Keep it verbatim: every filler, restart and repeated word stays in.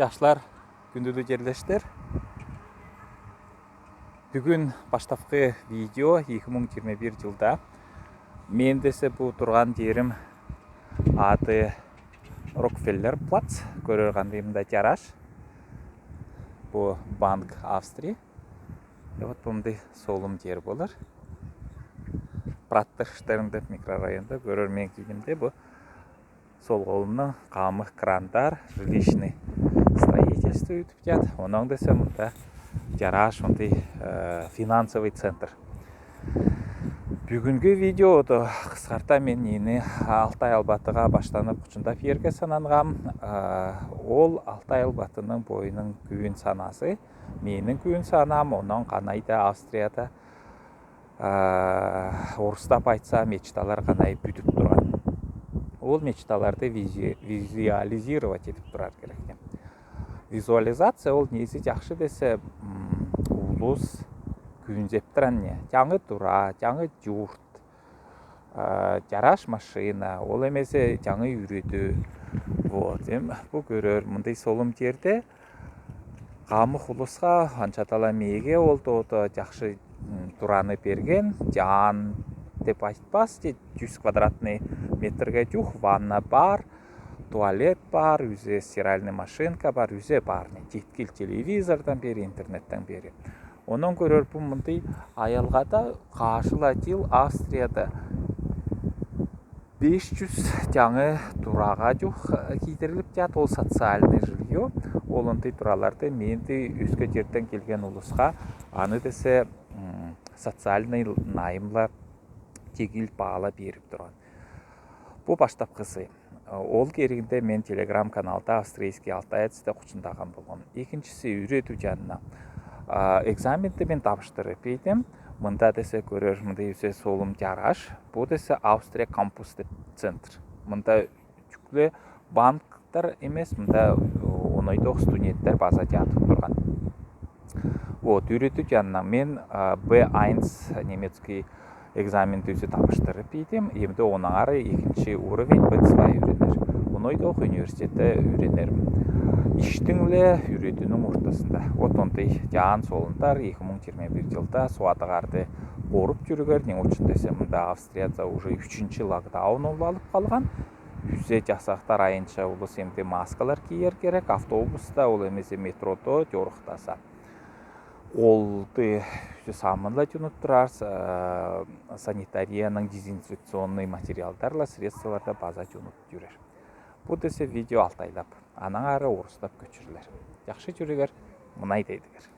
Жашлар, күндүлү жерлештер. Бүгүн баштапкы видео эки муң жыйырма бир жылда. Мен десе бу турган жерим аты Рокфеллер плац, көрер кандый мында жараш. Бу Банк Австрии. И вот мындай солум жер болар. Праттерштерн деп микрорайонда көрер мен кийимде бу сол колумнан камык крандар, жилищный строительство үтүп жат. Онон десе мында жараш мындай, э, финансовый центр. Бүгүнкү видеода кыскарта мен ини Алтай Албатыга баштанып кучундап ерге санангам. Э, ол Алтай Албатының бойнуң күүн санасы, менің күүн санам, онон канайда Австрияда, э, орустап айтса, мечталар канай бүтүп турган. Ол мечталарды визи-, визуализировать этип турар керек. Визуализация ол неси жакшы десе, м, улус күүнзеп турган не. Жаңы тура, жаңы журт, э, жараш машина, ол эмесе жаңы үреди. Вот, эм, бу көрер, мындай солум жерде камык улуска, анча тала меге ол тоото жакшы, м, тураны берген, жаан деп айтпас, же жүз квадратный метрге жуук ванна бар, туалет бар, үзе стиральный машинка бар, үзе бар, не, жеткил телевизордан бери, интернеттен бери. Онон көрер бу мындай аялгада кашыла жыл Австрияда беш жүз жаңы турага жуук, э, кийдирилип жат, ол социальный жильё. Ол ындай тураларды мендей өске жерден келген улуска, аны десе, м, социальный найымла тегил баала берип турган. Бу баштапкысы. Ол керигинде мен Telegram каналда «Австрийский алтаец» деп кучундаган болгам. Экинчиси, үйретүү жанына. А, экзаменди мен тапшырып ийдим. Мында десе көрер, мында үзе солум жараш. Бу десе Австрия кампус деп центр. Мында чүгле банктар эмес, мында, о, оңойдок студенттер база жатып турган. Вот, үйретүү жанына мен, а, бэ айнс немецкий экзаменди үзе тапшырып ийдим. Эмди онаңары экинчи уровень бэ два үйренер. Оңойдок университетте үйренерим. Иштиң ле үйретүүнүң ортасында. Вот ондай жаан солундар эки муң жыйырма бир жылда суадыгарды коруп жүрүгер, неге учун десе мында Австрияда уже үчүнчү локдаун улалып калган. Үзе жасактар айынча улус эмди маскалар кийер керек, автобуста, ол эмесе метродо, жорукта. Колду үзе сабынла жуунуп турар, э, санитарияның дезинфекционный материалдарла, средстволарда база жуунуп жүрер. Бу десе видео алтайлап, анаңары орустап көчүрүлер. Жакшы жүрүгер, мынай дейдигер.